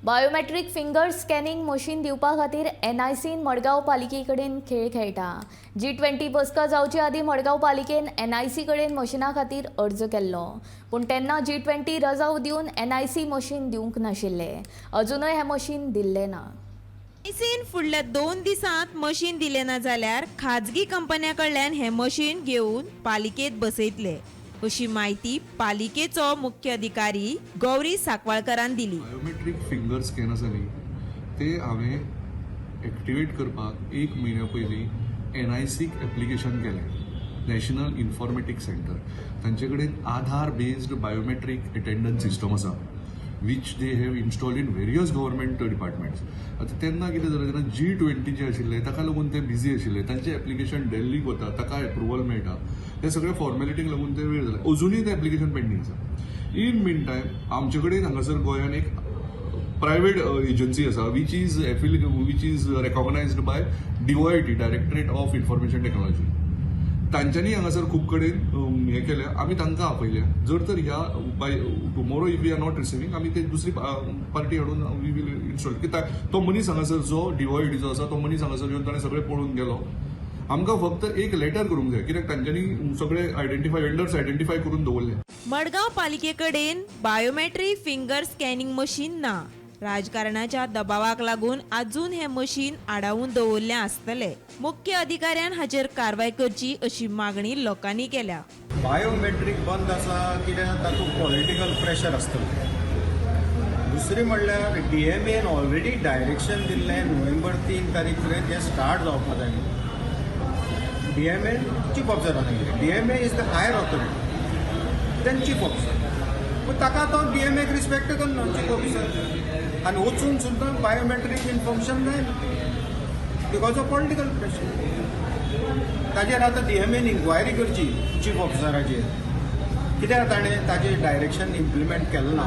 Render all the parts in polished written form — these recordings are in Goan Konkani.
बायोमेट्रीक फिंगर स्कॅनिंग मशीन दिवपा खातीर एनआयसीन मडगांव पालिके कडेन खेळ खेळटा. जी 20 बसका जावचे आदीं मडगांव पालिकेन एनआयसी कडेन मशिना खातीर अर्ज केल्लो, पूण तेन्ना जी 20 रजाव दिवन एनआयसी मशीन दिवंक नाशिल्ले. अजुनय हें मशीन दिल्लें ना. एनआयसीन फुडल्या 2 दिसांत मशीन दिलें ना जाल्यार खाजगी कंपन्या कडल्यान हें मशीन घेवन पालिकेत बसयतले, अशी म्हायती पालिकेचो मुख्य अधिकारी गौरी साकवाळकरान दिली. बायोमेट्रीक फिंगर स्कॅन आसा न्ही, ते हांवें एक्टिवेट करपाक एक म्हयन्या पयलीं एनआयसीक एप्लिकेशन केलें. नॅशनल इन्फॉर्मेटीक सेंटर, तांचे कडेन आधार बेस्ड बायोमेट्रीक अटेंडन्स सिस्टम आसा, which they have installed in various government departments. आतां तेन्ना कितें जालें, तेन्ना जी 20 जे आशिल्ले ताका लागून ते बिजी आशिल्ले. तांचें एप्लिकेशन दिल्लीक वता, ताका एप्रुवल मेळटा, ते सगळे फॉर्मेलिटीक लागून ते वेळ जाले. अजुनूय तें एप्लिकेशन पेंडींग आसा. इन मीन टायम आमचे कडेन हांगासर गोंयान एक प्रायवेट एजन्सी आसा, which is recognized by DOIT, Directorate of Information Technology. तांच्यांनी हांगासर खूब कडेन हें केलें. आमी तांकां आपयल्या. जर तर ह्या by tomorrow if we are not receiving, आमी ते दुसरी पार्टी हाडून we will install. कित्याक तो मनीस हांगासर जो डीओआयटीचो आसा, तो मनीस हांगासर येवन ताणें सगळें पळोवन गेलो. आमकां फक्त एक लेटर करूंक जाय, कित्याक तांच्यांनी सगळे आयडेंटिफाय वेंडर्स आयडेंटिफाय करून दवरले. मडगांव पालिके कडेन बायोमेट्रीक फिंगर स्कॅनिंग मशीन ना. राजकारणाच्या दबावाक लागून अजून हें मशीन आडावून दवरलें आसतलें. मुख्य अधिकाऱ्यान हाचेर कारवाय करची, अशी मागणी लोकांनी केल्या. बायोमेट्रीक बंद आसा कित्याक तातूंत पॉलिटिकल प्रेशर आसतलें. दुसरें म्हणल्यार डीएमएन ऑलरेडी डायरेक्शन दिल्लें, नोव्हेंबर 3 तारीख पर्यंत हें स्टार्ट जावपा जाय. डीएमएन चीफ ऑफिसरान सांगिल्लें. DMA is the higher authority than chief officer. पूण ताका तो डीएमएक रिस्पेक्ट करना चीफ ऑफिसर आनी वचून सुद्दां बायोमेट्रीक इन्फॉर्मेशन जायना because of political pressure. ताजेर आतां डीएमएन इन्क्वायरी करची चीफ ऑफिसराचेर, कित्याक ताणें ताजें डायरेक्शन इम्प्लिमेंट केलें ना,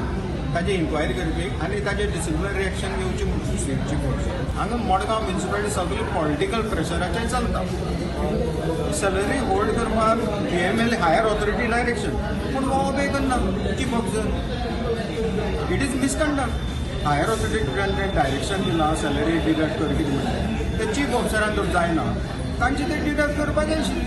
ताजी इन्क्वायरी करपी आनी ताजेर डिसिप्लिनरी एक्शन घेवची म्हणून चीफ ऑफिसर. हांगा मडगांव म्युनिसिपालिटी सगळी पॉलिटिकल प्रेशराचेर चलता. सॅलरी होल्ड करपाक डीएमएल हायर ऑथॉरिटी डायरेक्शन, पूण हो ओबे करना chief officer. It is misconduct. Higher authority direction दिलां, सॅलरी डिडक्ट कर कितें म्हणलें, ते चीफ ऑफिसरान जर जायना, तांचे ते डिडक्ट करपाक जाय आशिल्ली.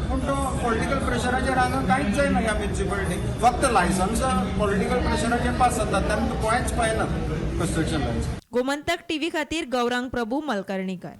पूण तो पॉलिटिकल प्रेशराचेर हांगा कांयच जायना. ह्या म्युनिसिपालिटी फक्त लायसन्सां पॉलिटिकल प्रेशराचेर पास जातात, तेन्ना कांयच पळयना कन्स्ट्रक्शन लायसन्स. गोमंतक टीव्ही खातीर गौरांग प्रभू मलकर्णीकर.